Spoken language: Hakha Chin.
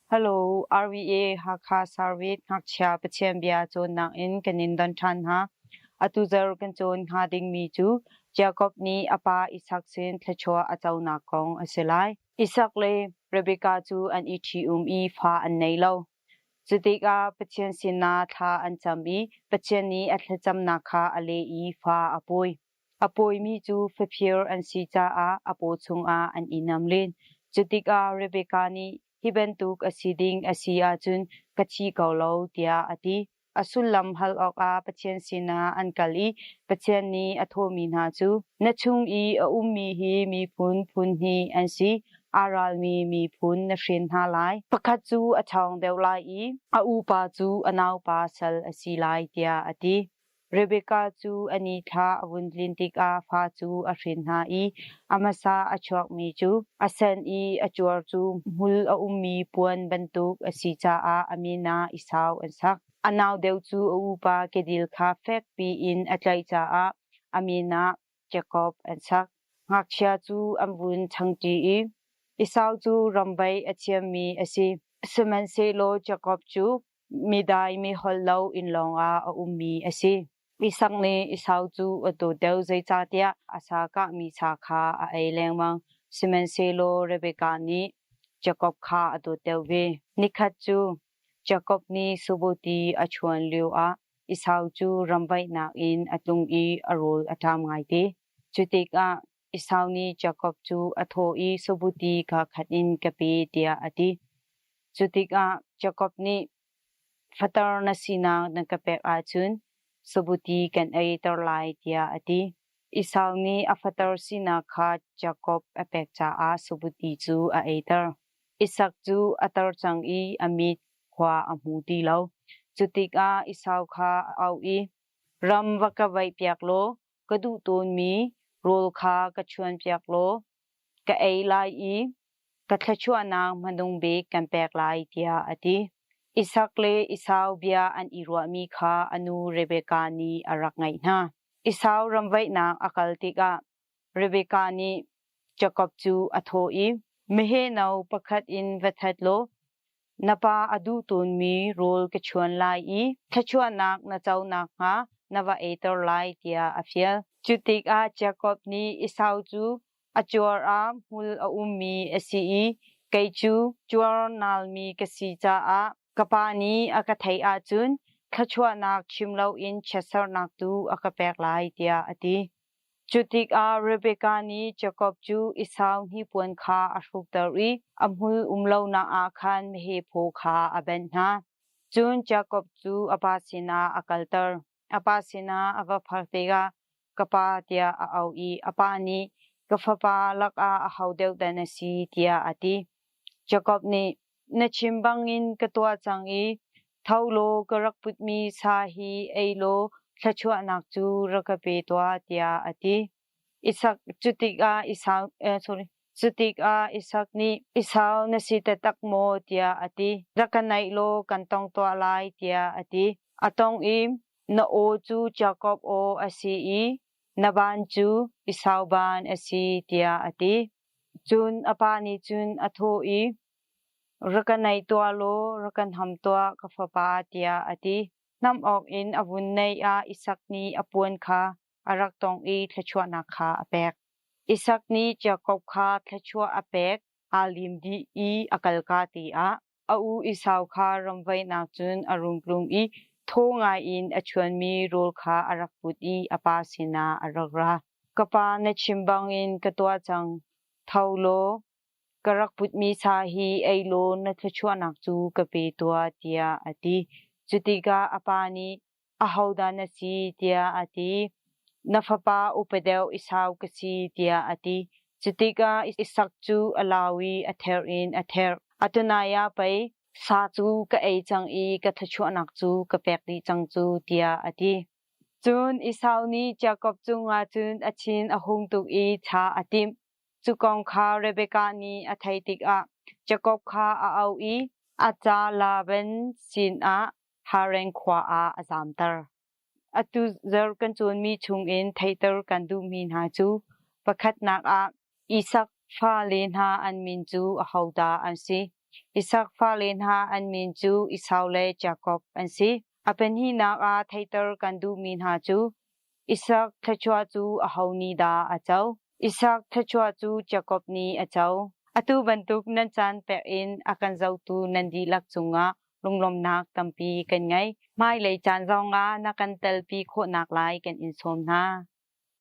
Hello, RVA Hakha Service ngakchia Pathian bia cawnnak in kan in don ṭhan hna. Atu zarh kan cawn hnga dingmi cu Jakob nih a pa Isak sin thluachuah a conak kong a si lai. Isak le Rebekah cu an i ṭhi-um i fa an nei lo. Cutikah Pathian sinah thla an cam i Pathian nih a thlacamnak kha a leh i fa a pawi. A pawimi cu faphir an si caah a paw chungah an i nam len. Cutikah Rebekah nih hi bantuk a si ding a si ahcun ka thi ko lo tiah a ti. A sullam hal awkah Pathian sinah an kal i Pathian nih a thawhmi hna cu, Na chung i a ummi hi miphun phun hnih an si, aa ralmi miphun na hrin hna lai. Pakhat cu a ṭhawng deuh lai i a upa cu a naupa sal a si lai, tiah a ti. Rebekah cu a nithla a vun tlin tikah fa cu a hrin hna i a hmasa a chuakmi cu a sen i a cuar cu hmul a ummi puan bantuk a si caah a min ah Esau an sak. A nau deuh cu a upa kedil kha fekpi in a tlaih caah a min ah Jakob an sak. Ngakchia cu an vun ṭhangṭi i Esau cu ramvaih a thiammi a si. Sihmanhsehlaw Jakob cu midai miholh lo inn lawngah a ummi a si. Isak nih Esau cu a dawt deuh zeicahtiah a sa kahmi sa kha a ei lengmang. Sihmanhsehlaw Rebekah nih Jakob kha a dawt deuh ve. Nikhat cu Jakob nih sabuti a chuan lioah Esau cu ramvaihnak in a tlung i a rawl a ṭam ngaite. Cu tikah Esau nih Jakob cu a thawh i sabuti kaa khat in ka pe tiah a ti. Cu tikah Jakob nih, Fater na sinak na ka pek ahcun sabuti kan eiter lai, tiah a ti. Esau nih a fater sinak kha Jakob a pek caah sabuti cu a eiter. Isak cu a tar cang i a mit khua a hmu ti lo. Cu tikah Esau kha a auh i, Ram va ka vaihpiak law ka duh tawnmi rawl kha ka chuanpiak law ka ei lai i ka thluachuahnak hmanung bik kan pek lai, tiah a ti. Isak le Esau bia an i ruahmi kha a nu Rebekah nih a rak ngaih hna. Esau ramvaihnak a kal tikah Rebekah nih Jakob cu a thawh i, Meheh no pakhat in va that law na pa a duh tawnmi rawl ka chuan lai i thluachuahnak na co nakhnga na va eiter lai, tiah a fial. Cu tikah Jakob nih Esau cu a cuar ah hmul a ummi a si i kei cu cuar nalmi ka si caah ka pa nih a ka theih ahcun thluachuahnak chim loin chiatserhnak tu a ka pek lai, tiah a ti. Cu tikah Rebekah nih Jakob cu Esau hnipuan kha a hrukter i a hmul um lonak ah khan meheh phaw kha a benh hna. Cun Jakob cu a pa sinah a kalter. A pa sinah a va phak tikah, Ka pa, tiah a auh i a pa nih, Ka fapa lakah aho deuh dah na si? tiah a ti. Jakob nih, Na chim bangin ka tuah cang i tho law ka rak putmi sa hi ei law thluachuahnak cu rak ka pe tuah, tiah a ti. Isak cu tikah Esau, eh, sorry, cu tikah Isak nih, Esau na si taktak maw? tiah a ti. Rak ka naih law kan tong tuah lai, tiah a ti. A tong i, Na aw cu Jakob aw a si i na ban cu Esau ban a si, tiah a ti. Cun a pa nih cun a thawh i, Rak ka naih tuah law rak kan ham tuah, ka fapa, tiah a ti. Hnamh awkin a vun naih ah Isak nih a puan kha a rak tongh i thluachuahnak kha a pek. Isak nih Jakob kha thluachuah a pek, aa lim dih i a kalka ti ah a u Esau kha ramvaihnak cun a rung tlung i thaw ngaiin a chuanmi rawl kha a rak put i a pa sinah a rak ra. Ka pa na chim bangin ka tuah cang. Tho law ka rak putmi sa hi ei law na thluachuahnak cu ka pe tuah, tiah a ti. Cu tikah a pa nih, Ahodah na si? tiah a ti. Na fapa upa deuh Esau ka si, tiah a ti. Cu tikah Isak cu a lau i a therh in a therh. Atunai ah pei sa cu ka ei cang i ka thluachuahnak cu ka pek dih cang cu, tiah a ti. Cun Esau nih Jakob cungah cun a thin a hung tuk i tha a timh. Cu kong kha Rebekah nih a theih tikah Jakob kha a auh i a ca Laban sinah Haran khua ah a zamter. Atu zarh kan cawnmi chungin theihter kan duhmi hna cu pakhatnak ah Isak fale hna an min cu ahodah an si? Isak fale hna an min cu Esau le Jakob an si. A pahnihnak ah theihter kan duhmi hna cu Isak thluachuah cu aho nih dah a co? Isak thluachuah cu Jakob nih a co. Atu bantuk nan caan pek in a kan zohtu nan dihlak cungah lunglawmhnak tampi kan ngei. Hmailei caan zongah na kan telpi khawhnak lai kan in sawm hna.